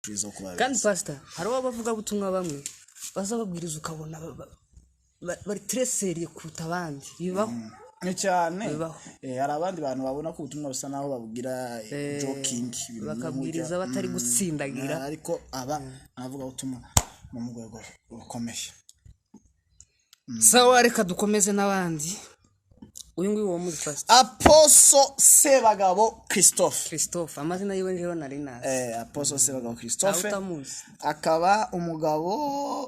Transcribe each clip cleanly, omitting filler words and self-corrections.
Twiza kuba Kandi pastor, hariho abavugabutumwa bamwe baza babwiriza ukabona bari très sérieux kuruta abandi. Bibaho. Ni cyane. Bibaho. Hari abandi bantu babona ko ubutumwa busa naho babwira joking, ibintu bakabwiriza nk'urya. Batari gutsindagira. Ariko aba abavugabutumwa mu rwego rukomeye. Sawa, reka dukomeze n'abandi. Uyu nguyu wo muri pastor? Apostle Sebagabo Christophe. Christophe, amazina yiwe njyewe nari nazi. Apostle Sebagabo Christophe. Utamuzi. Akaba umugabo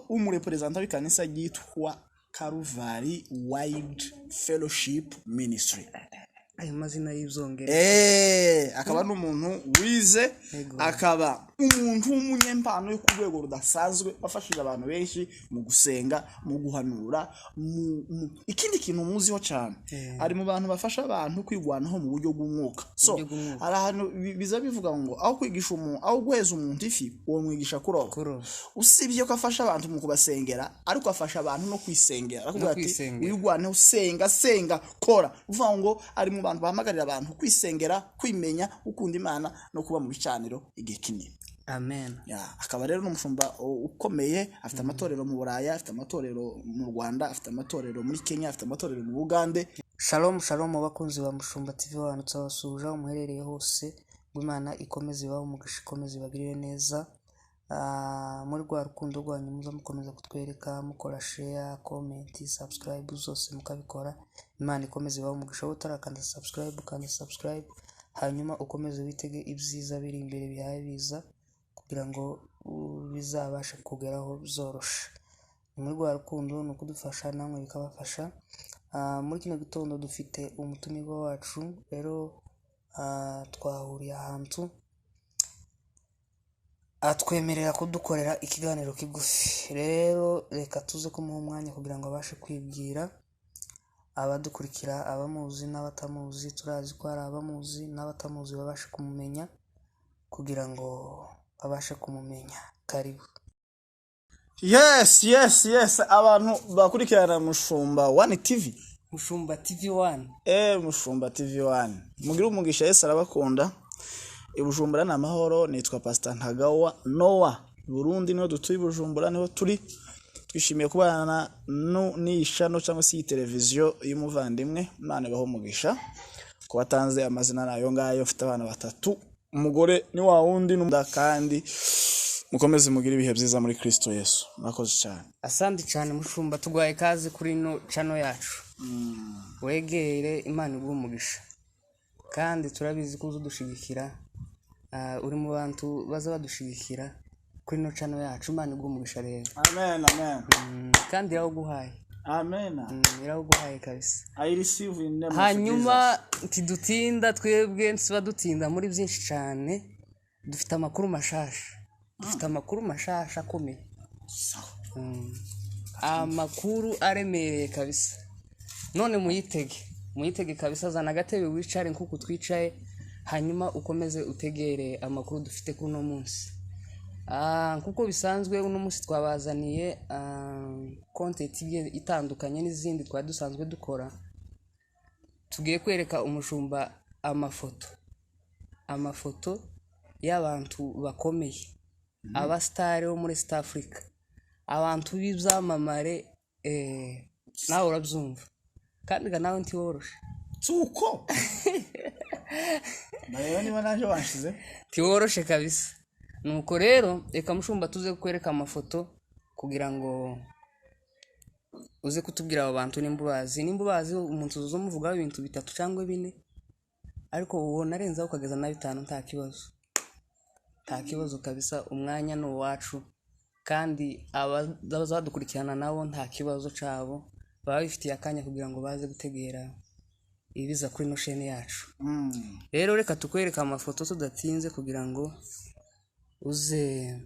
w'umureprésentant w'ikanisa ryitwa Calvary Wide Fellowship Ministry. Ayo mazina y'ibyongereza. Akaba n'umuntu wize, akaba umuntu w'umunyempano yo ku rwego rudasanzwe, wafashije abantu benshi mu gusenga, mu guhanura, ikindi kintu muziho cyane, ari mu bantu bafasha abantu kwigwanaho mu buryo bw'umwuka. So Buryo bw'umwuka. hari ahantu biza bivuga ngo aho kwigisha umuntu, aho guheza umuntu ifi, uwo mwigisha kuroba. Kuroba. Usibye ko afasha abantu mu kubasengera, ariko afasha abantu no kwisengera. Arakubwira ati Kwisengera. "Wigwaneho, senga, senga, kora." Uvuga ngo ari mu bantu bahamagarira abantu kwisengera, kwimenya, gukunda Imana no kuba mu bicaniro igihe kinini. Amen. Ya, akaba rero n'umushumba ukomeye. Afite amatorero mu Buraya, afite amatorero mu Rwanda, afite amatorero muri Kenya, afite amatorero mu Bugande. Shalom shalom, bakunzi ba Mushumba TV, abantu turabasuhuje aho muherereye hose, ngo Imana ikomeze ibahe umugisha, ikomeze ibagirire neza. Muri rwa rukundo rwanyu muza mukomeza kutwereka, mukora share, comment, subscribe, zose mukabikora. Imana ikomeze ibahe umugisha. Wowe utarakanda subscribe, ukanda subscribe, hanyuma ukomeze witege ibyiza biri imbere bihaye biza, kugira ngo bizabashe kugeraho byoroshe. Ni muri rwa rukundo, ni ukudufasha namwe bikabafasha. Muri kino gitondo dufite umutumirwa wacu rero, twahuriye ahantu atwemerera kudukorera ikiganiro kigufi. Rero reka tuze kumuha umwanya kugira ngo abashe kwibwira abadukurikira, abamuzi n'abatamuzi. Turazi ko hari abamuzi n'abatamuzi, babashe kumumenya, kugira ngo babashe kumumenya. Karibu. Yes, abantu bakurikirana Mushumba One TV. Mushumba TV One. Mushumba TV One, mugire umugisha, Yesu arabakunda. I Bujumbura ni amahoro. Nitwa Pastor Ntagawa Noah. Burundi niho dutuye, i Bujumbura niho turi. Twishimiye kubana n'iyi channel cyangwa se iyi televiziyo y'umuvandimwe. Imana ibahe umugisha ku batanze amazina nayo ngayo. Mfite abana batatu, umugore ni wa wundi n'umda, kandi mukomeze mugire ibihe byiza muri Kristo Yesu. Murakoze cyane. Asante cyane mushumba, tuguhaye ikaze kuri ino channel yacu. Wegere Imana iguhe umugisha, kandi turabizi ko uza udushigikira. Uri mu bantu baza badushigikira kuri ino channel yacu. Imana iguhe umugisha rero. Amen, amen. Kandi irawuguhaye. Amen. Irawuguhaye kabisa. I receive in the name of Hanyuma ntidutinda, twebwe nsiba dutinda muri byinshi cyane. Dufite amakuru mashasha, dufite amakuru mashasha akomeye. Jesus. Amakuru aremereye kabisa. None muyitege, muyitege kabisa. Zana agatebe wicare nk'uku twicaye, hanyuma ukomeze utegere amakuru dufite kuri uno munsi. Nk'uko bisanzwe, uno munsi twabazaniye content igiye itandukanye n'izindi twari dusanzwe dukora. Tugiye kwereka umushumba amafoto, amafoto y'abantu bakomeye, abasitari bo muri East Africa, abantu b'ibyamamare. Nawe urabyumva, kandi ga nawe ntiworoshe. Tuko nareba niba naje banshize. Ntiworoshe kabisa. Nuko rero reka mushumba tuze kukwereka amafoto kugira ngo uze kutubwira abo bantu nimba ubazi. Nimba ubazi, umuntu uza umuvugaho ibintu bitatu cyangwa bine, ariko ubona arenzaho ukageza na bitanu, nta kibazo, nta kibazo kabisa. Umwanya ni uwacu, kandi abazadukurikirana nabo nta kibazo cyabo, baba bifitiye akanya kugira ngo baze gutegera ibiza kuri ino chaîne yacu. Rero reka tukwereke amafoto tudatinze, kugira ngo uze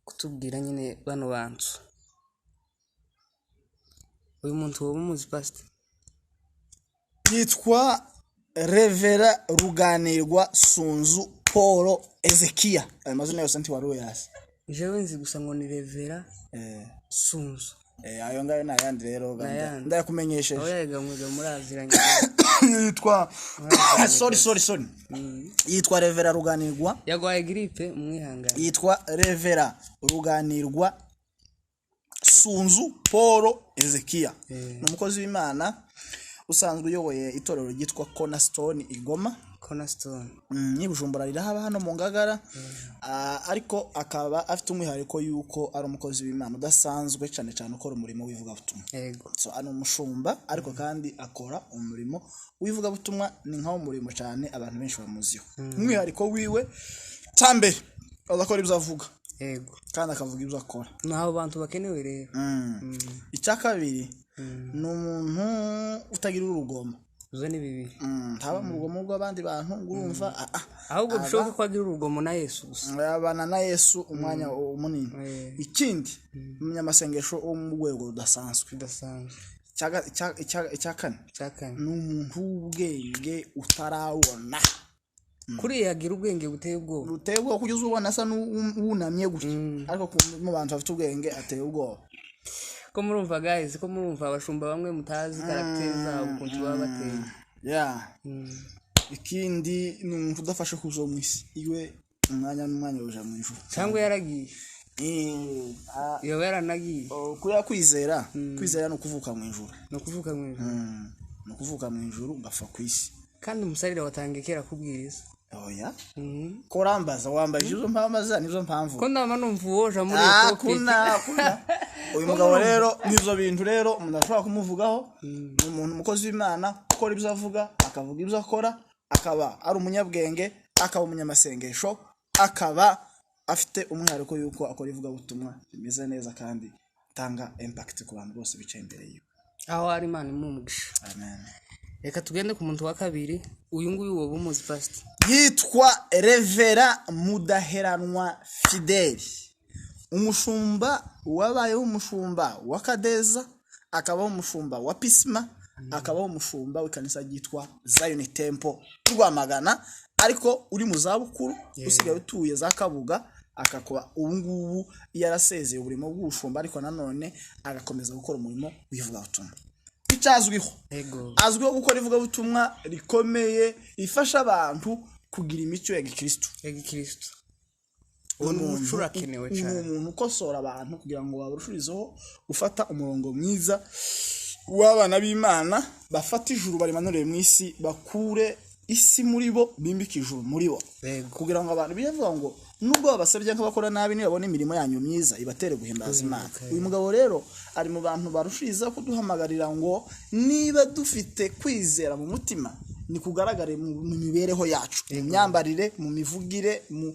kutubwira nyine bano bantu. Uyu muntu wowe umuzi, pastor? Yitwa Reverend Ruganirwa Sunzu Paul Ezekiya. Ayo mazina yose ntiwari uyazi? Jewe nzi gusa ngo ni Reverend Sunzu. Ayo ngayo ni ayandi rero. Ayandi. Ndayakumenyesheje. Aho yagamwega muraziranye. Yitwa, sorry, sorry, sorry, yitwa Reverend Ruganirwa. Yagwaye grippe, umwihangane. Yitwa Reverend Ruganirwa Sunzu Paul Ezekiya. Ni umukozi w'Imana usanzwe uyoboye itorero ryitwa Cornerstone Igoma. Cornerstone. Ni Bujumbura, rirahaba hano mu Ngagara. Ariko akaba afite umwihariko yuko ari umukozi w'Imana udasanzwe, cyane cyane ukora umurimo w'ivugabutumwa. So ari umushumba, ariko kandi akora umurimo w'ivugabutumwa, ni nkawo murimo cyane abantu benshi bamuziho. Umwihariko wiwe cyambere, azakora ibyo avuga kandi akavuga ibyo akora. Ni abo bantu bakenewe rero. Icya kabiri, ni umuntu utagira urugomo. Izo ni bibiri. Ntaba mu rugomo rw'abandi bantu, ngo urumva Ahubwo bishoboke ko agira urugomo na Yesu gusa. Abana na Yesu umwanya munini. Ikindi, umunyamasengesho wo mu rwego rudasanzwe. Bidasanzwe. Icya kane, Icya kane, ni umuntu w'ubwenge utarabona. Kuriya agira ubwenge buteye ubwoba. Buteye ubwoba, kugeza ubona asa n'uwunamye gutya, ariko mu bantu bafite ubwenge ateye ubwoba. Ko murumva guys, ko murumva abashumba bamwe mutazi caractère zabo ukuntu baba bateye. Yeah. Ikindi, ni umuntu udafashe kuzo mu isi, iwe umwanya n'umwanya uja mu ijuru. Cyangwa yaragiye. Yoba yaranagiye. Oh, kuriya kwizera ni ukuvuka mu ijuru. Ni ukuvuka mu ijuru. Ni ukuvuka mu ijuru ugapfa ku isi. Kandi umusarire watangiye kera kubwiriza. Oya, ko urambaza, wambaye izo mpambaza, nizo mpamvu. Ko ndaba numva uwoja muri Ah, iyo pulpit. Kuna uyu mugabo rero, n'ibyo bintu rero umuntu ashobora kumuvugaho, ni umuntu umukozi w'Imana ukora ibyo avuga, akavuga ibyo akora, akaba ari umunyabwenge, akaba umunyamasengesho, akaba afite umwihariko y'uko akora ivugabutumwa rimeze neza kandi itanga impact ku bantu bose bicaye imbere yiwe. Aho hari Imana imuha umugisha. Amen. Reka tugende ku muntu wa kabiri. Uyu nguyu woba umuzi, pastor? Yitwa Reverend Mudaheranwa Fideli, umushumba wabayeho umushumba wa Kadeza, akabaho umushumba wa Pisima, akabaho umushumba w'ikanisa ryitwa Zion Temple Rwamagana, ariko uri mu zabukuru, usigaye utuye za Kabuga, akakuba ubu ngubu yarasezeye umurimo w'ubushumba, ariko nanone agakomeza gukora umurimo w'ivugabutumwa. Icyazwiho, azwiho gukora ivugabutumwa rikomeye rifasha abantu kugira imico ya gikristo. Ya gikristo. Uwo ni umuco urakenewe Ni cyane. umuntu ukosora abantu kugira ngo barushirizeho gufata umurongo mwiza w'abana b'Imana, bafate ijuru barimanurire mu isi, bakure isi muri bo, bimbike ijuru muri bo, kugira ngo abantu bivuga ngo nubwo babasabye nk'abakora nabi, nibabona imirimo yanyu myiza ibatere guhimbaza Imana. Uyu mugabo rero ari mu bantu barushiriza kuduhamagarira ngo niba dufite kwizera mu mutima, ni kugaragare mu mibereho yacu, mu myambarire, mu mivugire, mu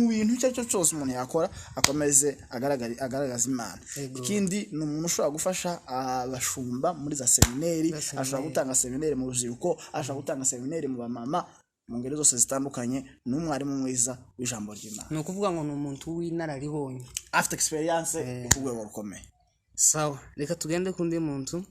bintu icyo ari cyo cyose umuntu yakora, akomeze agaragaza Imana. Ikindi, ni umuntu ushobora gufasha abashumba muri za semineri. Za semineri. Ashobora gutanga semineri mu rubyiruko, ashobora gutanga semineri mu bamama, mu ngeri zose zitandukanye. Ni umwarimu mwiza w'ijambo ry'Imana. Ni ukuvuga ngo ni umuntu w'inararibonye. Afite experience ku rwego rukomeye. Sawa, reka tugende ku ndi muntu.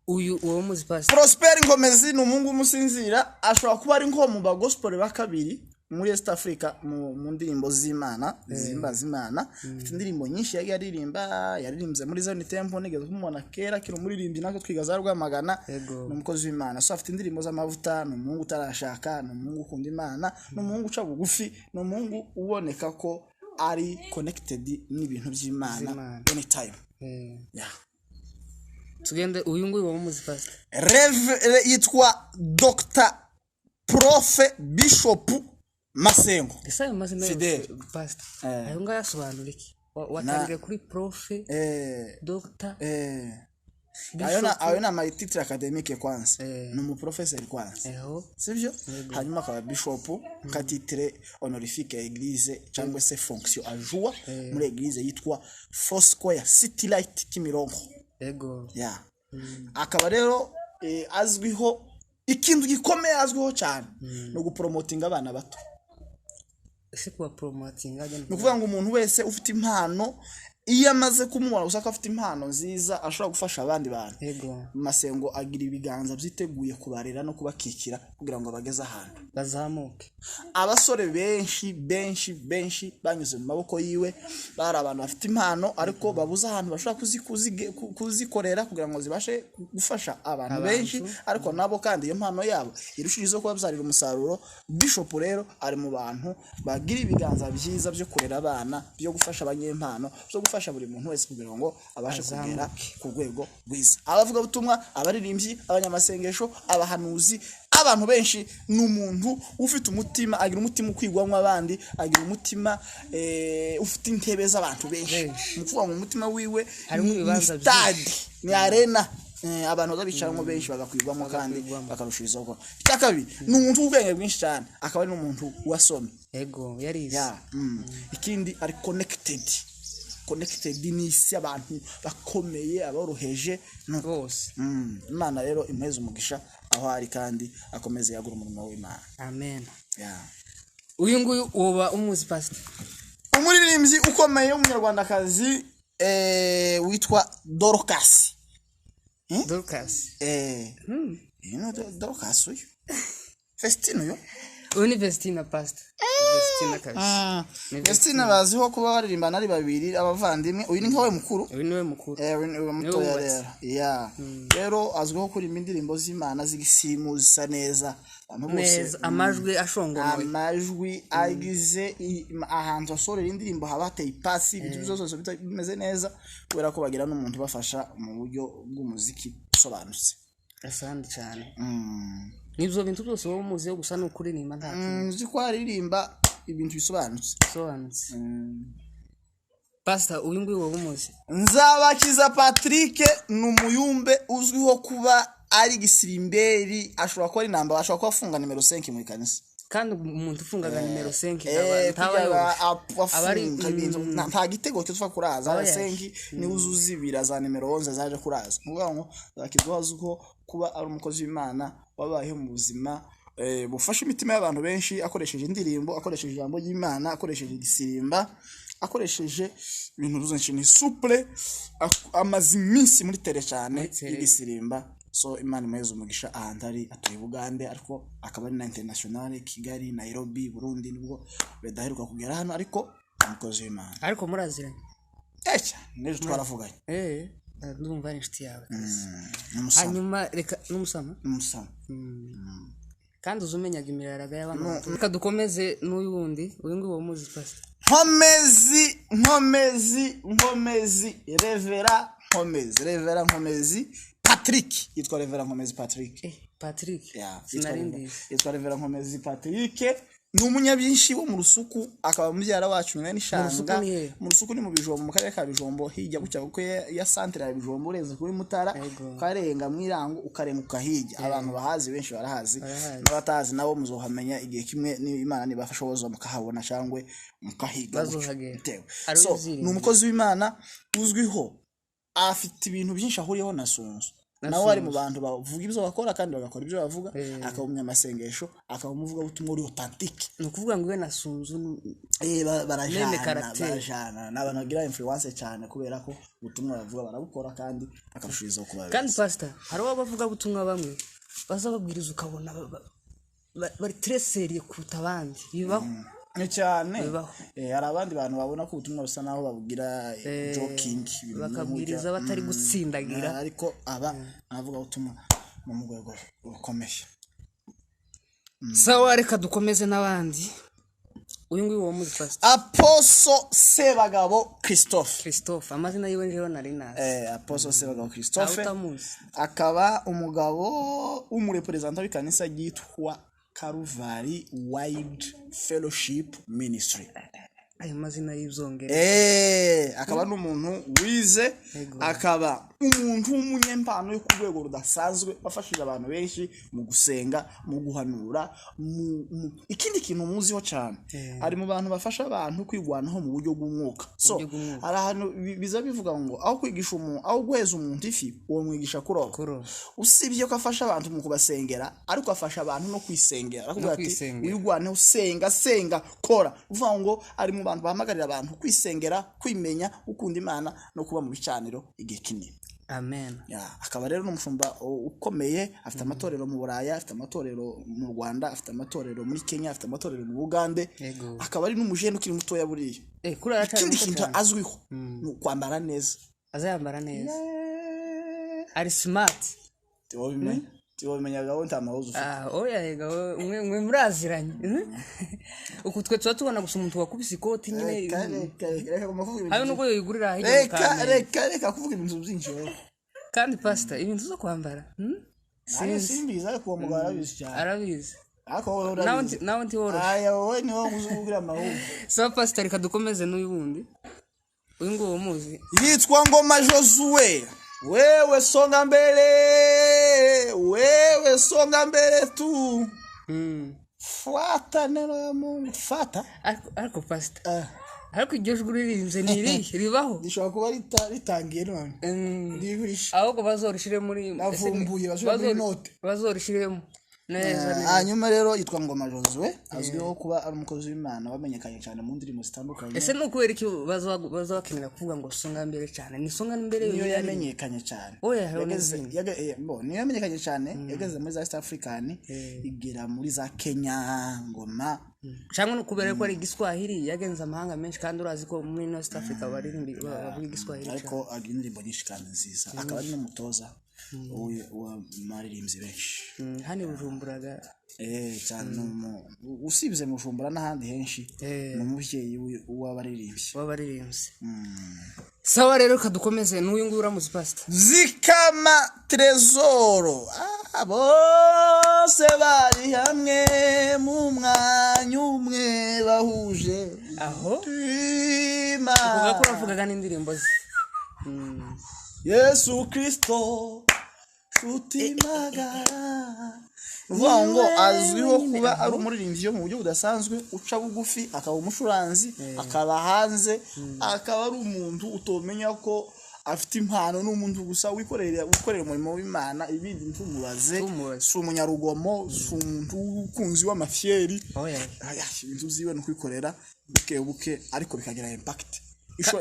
Uyu uwo muzi, pastor? Prosper Ngomezi ni umuhungu w'umusinzira, ashobora kuba ari nko mu bagospel ba kabiri muri East Africa mu ndirimbo z'Imana zihimbaza Imana. Afite indirimbo nyinshi yagiye aririmba, yaririmbye muri Zion Temple, nigeze kumubona kera akiri umuririmbyi natwe twiga za Rwamagana. Ni umukozi w'Imana, so afite indirimbo z'amavuta. Ni umuhungu utarashaka, ni umuhungu ukunda Imana, ni umuhungu uca bugufi, ni umuhungu uboneka ko ari connected n'ibintu by'Imana Z'Imana. anytime. Yeah. Tugende, uyu nguyu wowe umuzi, pastor? Yitwa Dr Prof Bishop Masengo Ese ayo mazina Fidele. yose, pastor, ayo ngayo asobanura iki? Watangiriye kuri prof, doctor, Ayo ni amatitre académique kwanza. Ni umuprofeseri kwanza, sibyo? Hanyuma akaba bishop nka titre honorifique ya église cyangwa se fonction ajua muri église yitwa Foursquare City Light Kimironko. Ya, akaba rero azwiho ikintu gikomeye, azwiho cyane ni ugupromotinga abana bato. Ese kuba promoting ajya Ni ukuvuga ngo umuntu wese ufite impano Iyo amaze kumubona gusa ko afite impano nziza ashobora gufasha abandi bantu, Yego. Masengo agira ibiganza byiteguye kubarera no kubakikira kugira ngo abageze ahantu bazamuke. Abasore benshi benshi benshi banyuze mu maboko yiwe bari abantu bafite impano, ariko babuze ahantu bashobora kuzikorera kugira ngo zibashe gufasha abantu benshi, ariko nabo kandi iyo mpano yabo irushirizeho kubabyarira umusaruro. Bishop rero ari mu bantu bagira ibiganza byiza byo kurera abana, byo gufasha abanyempano, byo gufasha buri muntu wese kugira ngo abashe kugera ku rwego rwiza. Abavugabutumwa, abaririmbyi, abanyamasengesho, abahanuzi, abantu benshi. Ni umuntu ufite umutima, agira umutima ukwigwamo abandi, agira umutima ufite intebe z'abantu benshi. Benshi. Ni ukuvuga ngo umutima wiwe Harimo ni ibibanza stade, ni arena. Abantu bazabicaramo benshi bagakwirwamo kandi Bagakwirwamo. bakarushirizaho gukora. Icya kabiri, ni umuntu w'ubwenge bwinshi cyane, akaba ari n'umuntu wasomye. Yego, yarize. Ya. Ikindi, ari connected n'isi, abantu bakomeye, aboroheje no Bose. Imana rero imuheze umugisha aho ari, kandi akomeze yagura umurimo w'Imana. Amen. Ya. Uyu nguyu uba umuzi, pastor? Umuririmbyi ukomeye w'umunyarwandakazi witwa Dorcas. Dorcas. Uyu ni Dorcas, uyu Vestine uyu. Uyu ni Vestina, pastor Vestina kabisa. Ni Vestine baziho kuba baririmbana ari babiri, abavandimwe. Uyu ni nka we mukuru. Uyu niwe mukuru. Uyu ni mutoya. Wubatse. Rero ya, rero azwiho kuririmba indirimbo z'Imana z'igisimu zisa neza, abantu bose. Neza, amajwi ashongonoye. Amajwi agize ahantu asorera indirimbo haba hateye ipasi, ibintu byose bimeze neza, kubera ko bagira n'umuntu ubafasha mu buryo bw'umuziki usobanutse. Asante cyane. Nibyo bintu byose wowe umuziho gusa, ni ukuririmba, nta kintu? Nzi ko aririmba ibintu bisobanutse. Bisobanutse. Pastor, uyu nguyu wowe umuzi? Nzabakiza Patrick ni umuyumbe uzwiho kuba ari gisirimberi, ashobora kuba ari namba, ashobora kuba afunga nimero 5 mu ikanisa. Kandi umuntu ufungaga nimero 5 ntaba kugira yoroshe. Aba ari afunga ibintu, nta gitego cyo kuraza. Aba yaje. 5 niwe uzuzibira za nimero 11 zaje kuraza. Ni ukuvuga ngo Nzabakiza azwiho kuba ari umukozi w'Imana wabayeho mu buzima bufasha imitima y'abantu benshi, akoresheje indirimbo, akoresheje ijambo ry'Imana, akoresheje igisirimba, akoresheje ibintu byinshi. Ni souple, amaze iminsi muri terrain cyane Muri terrain. y'igisirimba. So Imana imuheze umugisha ahantu ari. Atuye Bugande, ariko akaba ari na international, Kigali, Nairobi, Burundi, nibwo bidaheruka kugera hano, ariko umukozi w'Imana. Ariko muraziranye? Cyane, n'ejo twaravuganye. Ndumva ari inshuti yawe kabisa. N'umusama. Hanyuma reka n'umusama. N'umusama. Kandi uzi umenyaga imiraraga y'abana. Reka dukomeze n'uyu wundi. Uyu nguyu wowe umuzi, pastor? Nkomezi, Nkomezi, Nkomezi, Reverend Nkomezi, Reverend Nkomezi Patrick, yitwa Reverend Nkomezi Patrick. Patrick. Ya, yitwa Sinari ndizi. Yitwa Reverend Nkomezi Patrick, ni umunyabyinshi wo mu Rusuku, akaba mubyara wacu, nyina Mu n'ishanga. Rusuku ni hehe? Mu Rusuku ni mu Bijombo, mu karere ka Bijombo, hirya gutya kuko ya santere ya Bijombo, urenze kuri Mutara, Yego. ukarenga Mwirango, ukarenguka hirya. Abantu bahazi benshi barahazi. Barahazi. N'abatahazi nabo muzohamenya igihe kimwe, ni Imana nibafasha bozo mukahabona cyangwa mukahiga gutyo. Bazohagera. Bitewe. Hari So uziringira. ni umukozi w'Imana uzwiho, afite ibintu byinshi ahuriyeho na Sunzu. Na Nawe ari mu Sunzu. bantu bavuga ibyo bakora kandi bagakora ibyo bavuga, akaba umunyamasengesho, akaba umuvugabutumwa uri authentique. Ni ukuvuga ngo we na Sunzu Barajana. Même caractère. Barajana, ni abantu bagira influence cyane, kubera ko ubutumwa bavuga barabukora kandi bakarushirizaho kuba Kandi beza. pastor, hari abavugabutumwa bamwe baza babwiriza ukabona bari très sérieux kuruta abandi. Bibaho. Ni cyane. Bibaho. Hari abandi bantu babona ko ubutumwa busa naho babugira joking, ibintu Bakabwiriza nk'ibyo. batari gutsindagira. Ariko aba avuga ubutumwa mu rwego rukomeye. Sawa, reka dukomeze n'abandi. Uyu nguyu uwo muzi, pastor? Apostle Sebagabo Christophe. Christophe, amazina yiwe njyewe nari nazi. Apostle Sebagabo Christophe. Ntawe utamuzi. Akaba umugabo w'umureperezanta w'ikanisa ryitwa Calvary Wide Fellowship Ministry. Ayo mazina y'ibyongereza. Akaba ari umuntu wize, Yego. akaba umuntu w'umunyempano yo ku rwego rudasanzwe, wafashije abantu benshi mu gusenga, mu guhanura, ikindi kintu muziho cyane, ari mu bantu bafasha abantu kwigwanaho mu buryo bw'umwuka. So Buryo bw'umwuka. hari ahantu biza bivuga ngo aho kwigisha umuntu, aho guheza umuntu ifi, uwo mwigisha kuroba. Kuroba. Usibye ko afasha abantu mu kubasengera, ariko afasha abantu no kwisengera. Arakubwira ati Kwisengera. wigwane, usenga, senga, kora. Uvuga ngo ari mu bantu bahamagarira abantu kwisengera, kwimenya, gukunda Imana no kuba mu bicaniro igihe kinini. Amen. Ya, akaba rero n'umushumba ukomeye, afite amatorero mu Buraya, afite amatorero mu Rwanda, afite amatorero muri Kenya, afite amatorero mu Bugande. Yego. Akaba ari n'umujene ukiri mutoya buriya. Kuri aracyari Ikindi muto kintu cyane. azwiho ni ukwambara neza. Azayambara neza, ari smart. Tiwabimenya, tiwabimenya gahunda, nta mahuzu ufite. Ah, oya yega, wowe, mwe muraziranye. Uku twe tuba tubona gusa umuntu wakubise ikoti nyine. Reka, reka, reka, reka kuvuga ibintu Habe byinshi. nubwo yoyigurira hirya mu Reka Kamenge. reka, reka kuvuga ibintu byinshi wowe. Kandi pastor, ibintu zo kwambara, Nanjye Sinzi. simbizi, ariko uwo mugabo arabizi cyane. Arabizi. Ariko wowe Nawe urabizi. nawe ntiworoshe. Aya, wowe ni wowe uzi kugira amahuzu. Sawa pastor, reka dukomeze n'uyu wundi, uyu nguyu umuzi. Yitwa Ngoma Josue. Wewe songa mbele, wewe songa mbele tu, fuata neno ya Mungu, fata. Ariko pastor, Eh, ariko iryo jwi uririmbye ni irihe ribaho? Rishobora kuba ritangiye none. Ndibirisha. Ahubwo bazorishire muri Navumbuye, bashyire muri note. Bazorishiremo neza neza. Hanyuma rero yitwa Ngoma Josue, azwiho kuba ari umukozi w'Imana wamenyekanye cyane mu ndirimbo zitandukanye. Ese ni ukubera iki baza bakenera kuvuga ngo songa mbere cyane? Ni songa mbere Niyo yonyine ari- yamenyekanye cyane. Oya, hariho Yageze n'izindi. bo, niyo yamenyekanye cyane, yageze muri za East African, igera muri za Kenya, Ngoma. Cyangwa ni ukubera ko ari igiswahili, yagenze amahanga menshi, kandi urazi ko muri East Africa baririmba, bavuga igiswahili cyane. Ariko agira indirimbo nyinshi kandi nziza, akaba ari n'umutoza w'abaririmbyi benshi. Hano i Bujumburaga. Cyane, usibye mu Bujumbura n'ahandi henshi, ni umubyeyi w'abaririmbyi. W'abaririmbyi. Sawa rero, reka dukomeze n'uyu nguyu, uramuzi pastor? Zikama Trezoro. Ah, bose bari hamwe mu mwanya umwe bahuje Aho Imana. uvuga ko uravugaga n'indirimbo ze. Yesu Kristo nshuti magara. Ni ukuvuga ngo azwiho kuba ari umuririmbyi wo mu buryo budasanzwe, uca bugufi, akaba umucuranzi, akaba hanze, akaba ari umuntu utomenya ko afite impano. Ni umuntu gusa wikorera umurimo w'Imana, ibindi ntumubaze. Ntumubaze. Si umunyarugomo, si umuntu w'umukunzi w'amafyeri. Oya. Aya, ibintu byiwe ni ukwikorera buke buke, ariko bikagira impact.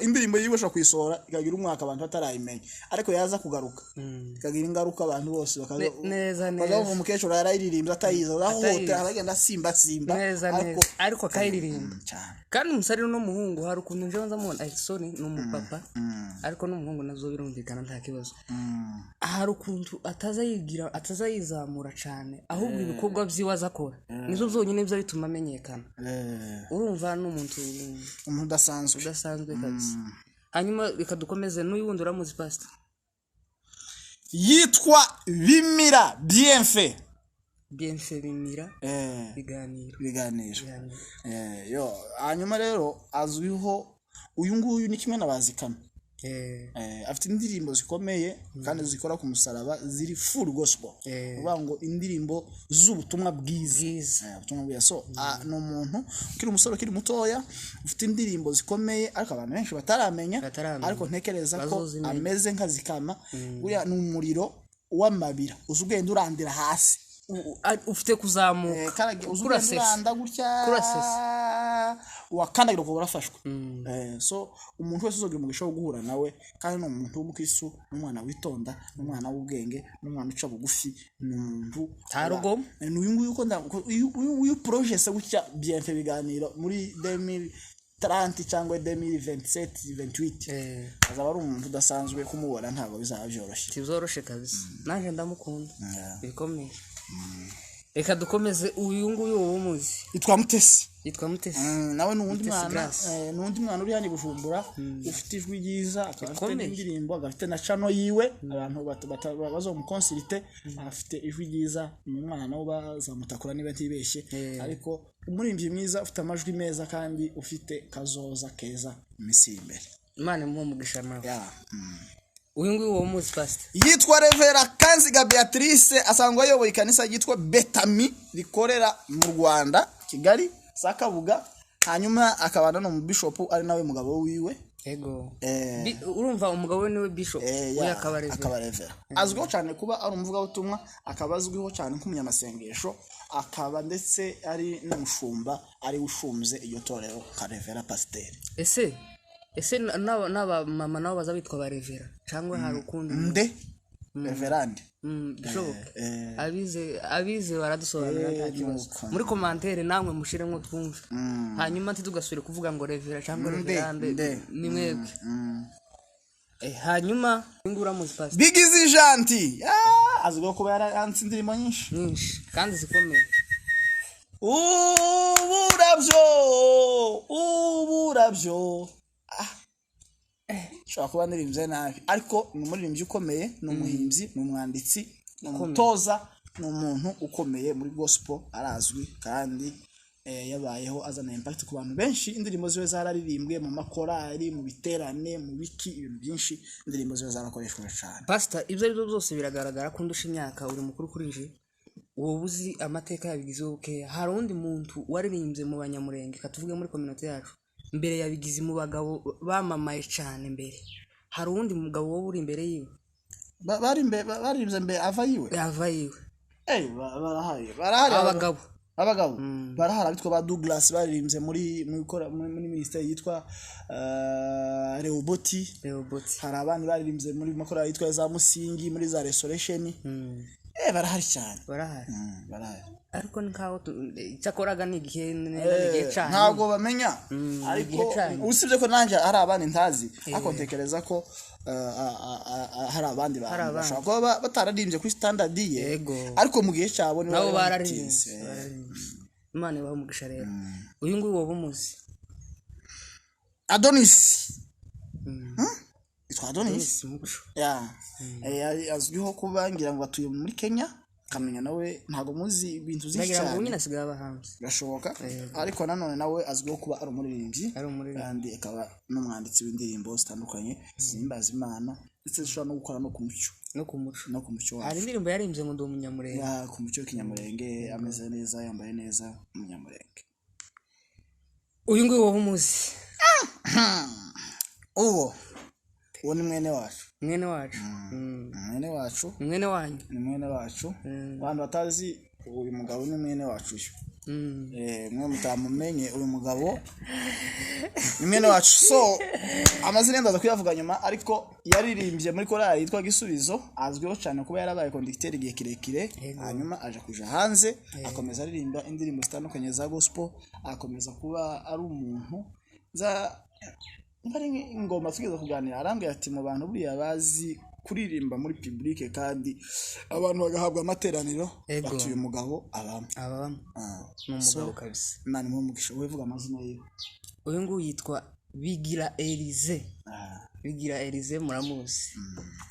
Indirimbo yiwe ishobora kuyisohora ikagira umwaka abantu batarayimenya, ariko yaza kugaruka ikagira ingaruka, abantu bose bakaza Neza bakaza neza. bumva umukecuru yarayiririmbye atayizi, arahohotera, Atayizi. aragenda asimba simba. Neza Ariko neza, ariko akayiririmba. Cyane. Kandi umusore n'umuhungu, hari ukuntu njewe nzamubona, sorry, ni umupapa ariko n'umuhungu nazo birumvikana, nta kibazo. Hari ukuntu ataza yigira, ataza yizamura cyane, ahubwo ibikorwa byiwe aza akora nizo zonyine biza bituma amenyekana. Urumva ni umuntu Umuntu udasanzwe. udasanzwe kabisa. Hanyuma reka dukomeze n'uyu wundi, uramuzi pastor? Yitwa Bimira Bienfait. Bienfait Bimira Biganiro. Ibiganiro. Biganiro. Yo, hanyuma rero azwiho, uyu nguyu ni kimwe na Bazikama. Afite indirimbo zikomeye kandi zikora ku musaraba, ziri full gospel. Uvuga ngo indirimbo z'ubutumwa bwiza. Bwiza. Ubutumwa bwiza. So ni umuntu ukiri umusore, ukiri mutoya, ufite indirimbo zikomeye ariko abantu benshi bataramenya. Bataramenya. Ariko ntekereza ko Bazozimenya. ameze nka Zikama, buriya ni umuriro w'amabira uzi ugenda urandira hasi. Ufite kuzamuka. Uzi ugenda Kurasesa. uranda gutya, Kurasesa. wakandagira ukaba urafashwe. So umuntu wese uzogira umugisha wo guhura nawe, kandi ni umuntu w'umukristo, ni umwana witonda, ni umwana w'ubwenge, ni umwana uca bugufi, ni umuntu Nta rugomo. Ni uyu nguyu ko uyu projet se gutya Bienfait Biganiro muri 2030 cyangwa 2027, 28, azaba ari umuntu udasanzwe, kumubona ntabwo bizaba byoroshye. Tibyoroshe kabisa, nanjye ndamukunda Yeah. bikomeye. Reka dukomeze, uyu nguyu wowe umuzi? Yitwa Mutesi. Yitwa Mutesi. Nawe ni uwundi Mutesi mwana, Grace. ni uwundi mwana uri hano i Bujumbura ufite ijwi ryiza, akaba afite Rikomeye. n'indirimbo, akaba afite na channel yiwe, abantu bazomuconsulte. Afite ijwi ryiza, ni umwana nawe bazamutakura niba ntibeshye, ariko umuririmbyi mwiza ufite amajwi meza kandi ufite kazoza keza mu minsi iri imbere. Imana imuhe umugisha nawe. Yeah. Uyu nguyu wowe umuzi pastor? Yitwa Revera Kanziga Beatrice, asanzwe ayoboye ikanisa ryitwa Betami rikorera mu Rwanda, Kigali, za Kabuga. Hanyuma akaba n'umubishopu, ari nawe mugabo wiwe. Ego. Urumva umugabo we niwe bishop, we akaba reverend. Akaba reverend. Azwiho cyane kuba ari umuvugabutumwa, akaba azwiho cyane nk'umunyamasengesho, akaba ndetse ari n'umushumba, ari we ushumbye iryo torero ka reverend pasiteri. Ese n'aba mama nabo baza bitwa ba reverend cyangwa hari ukundi? Nde reverend. Bishoboka. Abize baradusobanurira, nta kibazo. Nuko. Muri commentaire namwe mushiremo twumve, hanyuma ntitugasubire kuvuga ngo reverend cyangwa reverend. Nde. Ni mwebwe. Hanyuma uyu uramuzi, pastor? Bigizi Janti. Azwiho kuba yaranditse indirimbo nyinshi. Nyinshi kandi zikomeye. Uburabyo, uburabyo. Nshobora kuba ndirimbye nabi, ariko ni umuririmbyi ukomeye, ni umuhimbyi, ni umwanditsi, ni umutoza, ni umuntu ukomeye muri gospel, arazwi kandi yabayeho azana impact ku bantu benshi. Indirimbo ziwe zararirimbwe mu makorari, mu biterane, mu biki, ibintu byinshi. Indirimbo ziwe zarakoreshejwe cyane. Pastor, ibyo ari byo byose biragaragara ko undusha imyaka, uri mukuru kuri je, wowe uzi amateka yabigizeho bukeya. Hari undi muntu waririmbye mu Banyamurenge, katuvuge muri communauté yacu, mbere yabigize mu bagabo bamamaye cyane mbere, hari uwundi mugabo wowe uri imbere yiwe? Baririmbye mbere ava yiwe? Yava yiwe. Barahari, barahari. Abagabo. Abagabo barahari, abitwa ba Douglas baririmbye muri minisiteri yitwa Rehoboth. Rehoboth. Hari abandi baririmbye muri makorali yitwa za Musingi, muri za Restoration. Barahari cyane. Barahari. Barahari. Ariko ni nkaho icyakoraga ni igihe cyanyu. Ntabwo bamenya, ariko igihe cyanyu. Usibye ko nanjye hari abandi ntazi, ariko ntekereza ko hari abandi bantu Abandi. bashobora kuba batararirimbye kuri standard ye, ariko mu gihe cyabo nibo nabo bari bararirimbye. batinze. Bararirimbye, Imana ibahe umugisha. Rero uyu nguyu wowe umuzi? Adonis. Yitwa Adonis. Adonis Muco. Ya. Azwiho kuba, ngira ngo batuye muri Kenya, akamenya nawe ntabwo muzi ibintu byinshi Ndagira ngo cyane. nyine asigaye aba hanze. Birashoboka, ariko nanone nawe azwiho kuba ari umuririmbyi, Ari umuririmbyi. kandi akaba n'umwanditsi w'indirimbo zitandukanye zihimbaza Imana, ndetse zishobora no gukora no ku mucyo. No ku muco. No ku mucyo Hari wacu. indirimbo yaririmbye ngo ndi Umunyamurenge. Ya, ku mucyo w'Ikinyamurenge, ameze neza, yambaye neza, Umunyamurenge. Uyu nguyu wowe umuzi? Uwo ni mwene wacu. Mwene wacu. Mwene wacu. Mwene wanyu. Ni mwene wacu. Abantu batazi uyu mugabo, ni mwene wacu uyu. Mwe mutamumenye, uyu mugabo ni mwene wacu. So amazina ye ndaza kuyavuga nyuma, ariko yaririmbye muri korali yitwa Gisubizo. Azwiho cyane kuba yarabaye conducteur igihe kirekire, hanyuma aja kuja hanze, akomeza aririmba indirimbo zitandukanye za gospel, akomeza kuba ari umuntu za niba ari ingoma. Tugeze kuganira arambwira ati mu bantu buriya bazi kuririmba muri public kandi abantu bagahabwa amateraniro, bati uyu mugabo abamo. Ababamo. Ah. Ni umugabo kabisa. Imana imuhe umugisha. Wowe vuga amazina yiwe. Uyu nguyu yitwa Bigira Elize. Bigira Elize muramuzi,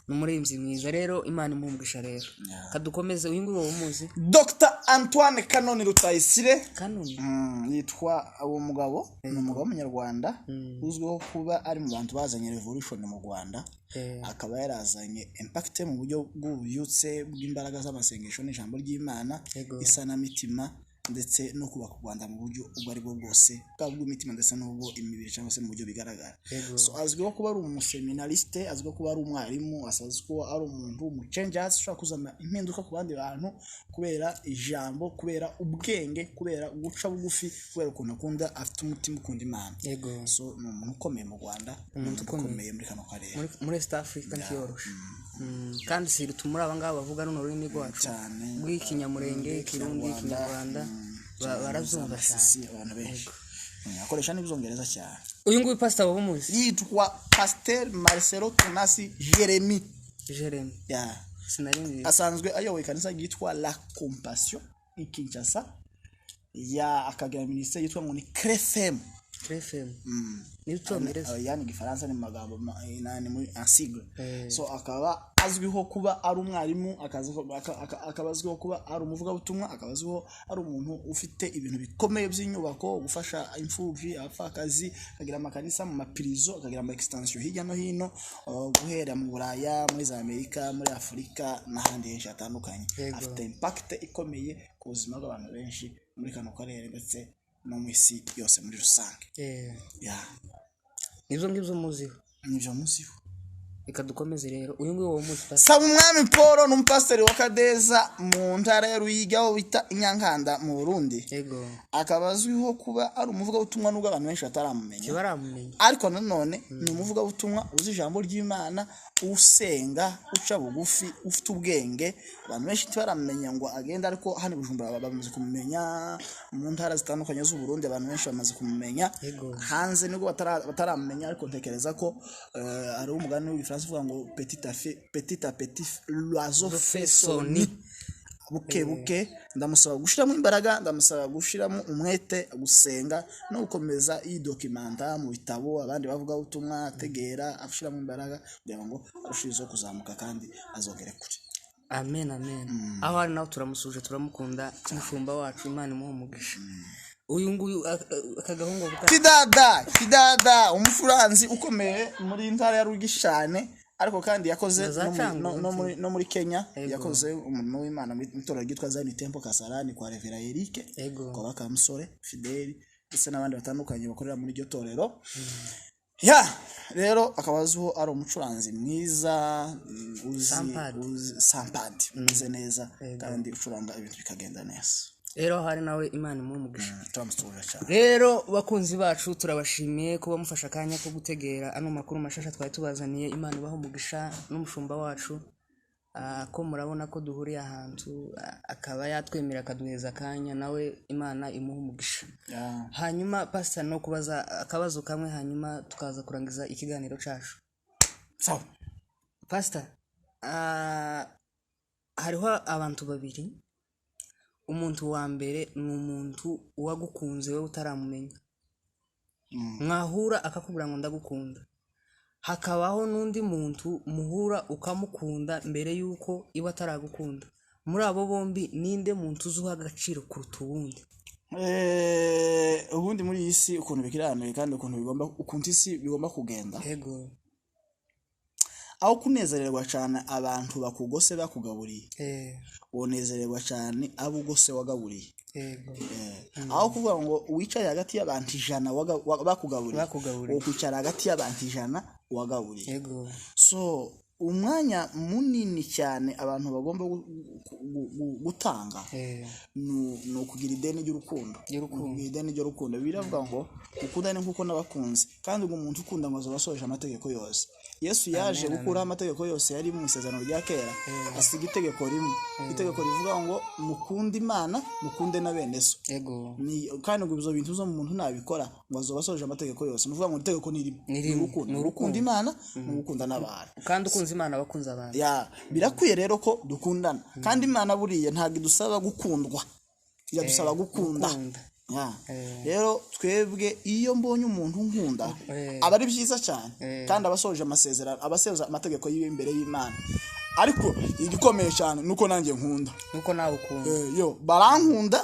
ni umuririmbyi mwiza. Rero Imana imuhe umugisha. Rero kadukomeze, uyu nguyu wowe umuzi? Dr Antoine Kanoni Rutayisire. Kanoni. Yitwa uwo mugabo, ni umugabo w'Umunyarwanda uzwiho kuba ari mu bantu bazanye revolution mu Rwanda, akaba yarazanye impact mu buryo bw'ububyutse bw'imbaraga z'amasengesho n'ijambo ry'Imana, isanamitima, ndetse no kubaka u Rwanda mu buryo ubwo ari bwo bwose, bwaba ubw'imitima ndetse n'ubwo imibiri, cyangwa se mu buryo bigaragara. So azwiho kuba ari umuseminariste, azwiho kuba ari umwarimu, azwiho kuba ari umuntu umucengers ushobora kuzana impinduka ku bandi bantu kubera ijambo, kubera ubwenge, kubera guca bugufi, kubera ukuntu akunda, afite umutima ukunda Imana. So ni umuntu ukomeye mu Rwanda, ni umuntu ukomeye muri kano karere. Muri East Africa ntiyoroshe. Kandi si muri aba ngaba bavuga runo rurimi rwacu Cyane. rw'Ikinyamurenge, Ikirundi, Ikinyarwanda, barazumva cyane. Amasisi, abantu benshi. Akoresha n'ibyongereza cyane. Uyu nguyu, pastor, waba umuzi? Yitwa Pasteur Marcelo Tunasi Jeremy. Jeremy. Yeah. Sinari nzi. Asanzwe ayoboye ikanisa ryitwa La Compassion i Kinshasa, ya akagira minisiteri yitwa ngo ni CREFEM. FM ni Icyongereza? Yani Igifaransa, ni mu magambo nani, muri en sigle. So akaba azwiho kuba ari umwarimu, akaba azwiho kuba ari umuvugabutumwa, akaba azwiho ari umuntu ufite ibintu bikomeye by'inyubako, gufasha imfubyi, abapfakazi, akagira amakanisa mu mapirizo, akagira ama extension hirya no hino, guhera mu Buraya, muri za Amerika, muri Afurika n'ahandi henshi hatandukanye. Afite impact ikomeye ku buzima bw'abantu benshi muri kano karere ndetse no mu isi yose muri rusange. Yeah. Nibyo ngibyo muziho. Nibyo muziho. Reka dukomeze rero, uyu nguyu wo muzi, pastor? Saba Umwami Paul ni umupasiteri wa Kadeza mu ntara ya Ruyigi, aho bita Inyankanda mu Burundi. Akaba azwiho kuba ari umuvugabutumwa, nubwo abantu benshi bataramumenya. Ntibaramumenya. Ariko nanone ni umuvugabutumwa uzi ijambo ry'Imana, usenga, uca bugufi, ufite ubwenge. Abantu benshi ntibaramenya ngo agende, ariko hano i Bujumbura bamaze kumumenya, mu ntara zitandukanye z'u Burundi abantu benshi bamaze kumumenya. Hanze nubwo bataramumenya, ariko ntekereza ko hari umugani w'igifaransa uvuga ngo petit à petit l'oiseau fait son nid. Buke buke. Ndamusaba gushyiramo imbaraga, ndamusaba gushyiramo umwete, gusenga no gukomeza yidokimanta mu bitabo abandi bavuga ubutumwa, ategera, ashyiramo imbaraga kugira ngo arushizeho kuzamuka kandi azogere kure. Amen, amen. Aho ari nawe turamusuhuje, turamukunda, umushumba wacu, Imana imuhe umugisha. Uyu nguyu aka gahungu Kidada, Kidada, umufuranzi ukomeye muri ntara ya Ruyigi cyane, ariko kandi yakoze Na za Cyangugu. no muri Kenya. Yakoze umurimo w'Imana mu itorero ryitwa Zion Temple Kasarani kwa Reverend Eric, kwa Bakamusore Fideli ndetse n'abandi batandukanye bakorera muri iryo torero. Ya rero akaba azwiho ari umucuranzi mwiza, uzi Sampadi. uzi sampadi, umeze neza kandi ucuranga ibintu bikagenda neza. Rero aho ari nawe Imana imuhe umugisha. Turamusuhuje cyane. Rero bakunzi bacu, turabashimiye kuba mufashe akanya ko gutegera ano makuru mashasha twari tubazaniye. Imana ibahe umugisha n'umushumba wacu. Ko murabona ko duhuriye ahantu, akaba yatwemera akaduheza akanya, nawe Imana imuhe umugisha. Hanyuma pastor, no kubaza akabazo kamwe, hanyuma tukaza kurangiza ikiganiro cyacu. Sawa. Pastor, hariho abantu babiri. Umuntu wa mbere ni umuntu wagukunze wowe utaramumenya, mwahura akakubwira ngo ndagukunda. Hakabaho n'undi muntu muhura ukamukunda mbere y'uko iwe ataragukunda. Muri abo bombi ninde muntu uzi uha agaciro kuruta uwundi? Ubundi muri iyi si ukuntu bikiranuye kandi ukuntu bigomba, ukuntu isi bigomba kugenda, aho kunezererwa cyane abantu bakugose bakugaburiye, wonezererwa cyane abo ugose wagaburiye. Aho kuvuga ngo wicaye hagati y'abantu 100 bakugaburiye, Bakugaburiye. wokwicara hagati y'abantu 100 wagaburiye. So umwanya munini cyane abantu bagomba gutanga ni ukugira ideni ry'urukundo. Ry'urukundo. Ni ukugira ideni ry'urukundo. Biravuga ngo mukundane nk'uko nabakunze, kandi ngo umuntu ukunda ngo azaba asohoje amategeko yose. Yesu yaje gukuraho amategeko yose yari mu isezerano rya kera, asiga itegeko rimwe, itegeko rivuga ngo mukunde Imana, mukunde na bene so. Kandi ngo ibyo bintu zo muntu nabikora ngo azoba asohoje amategeko yose. Ni ukuvuga ngo itegeko ni rimwe. Ni rimwe. Ni urukundo. Ni Ni ugukunda Imana, ni ugukunda n'abantu. Kandi ukunze Imana abakunze abantu. Ya, birakwiye rero ko dukundana, kandi Imana buriya ntabwo idusaba gukundwa, iradusaba gukunda. Gukunda. Ya. Rero twebwe iyo mbonye umuntu nkunda, aba ari byiza cyane, kandi aba asohoje amasezerano, aba asohoje amategeko yiwe imbere y'Imana. Ariko igikomeye cyane nuko nanjye nkunda. Nuko nawe ukunda. Yo barankunda,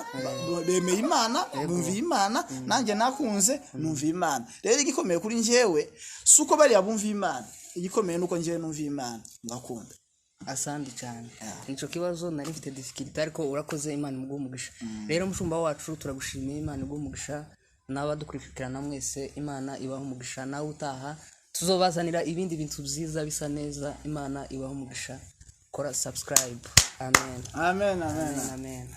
bemeye Imana, bumviye Imana, nanjye nakunze, numviye Imana. Rero igikomeye kuri njyewe si uko bariya bumviye Imana, igikomeye nuko njyewe numviye Imana ngakunda. Asandi cyane. Nico kibazo nari mfite difficulty, ariko urakoze, Imana imuguhe umugisha. Rero mushumba wacu turagushimiye, Imana iguhe umugisha, n'abadukurikirana mwese Imana ibahe umugisha. Nawe utaha tuzobazanira ibindi bintu byiza bisa neza. Imana ibahe umugisha. Kora subscribe. Amen. Amen, amen. Amen.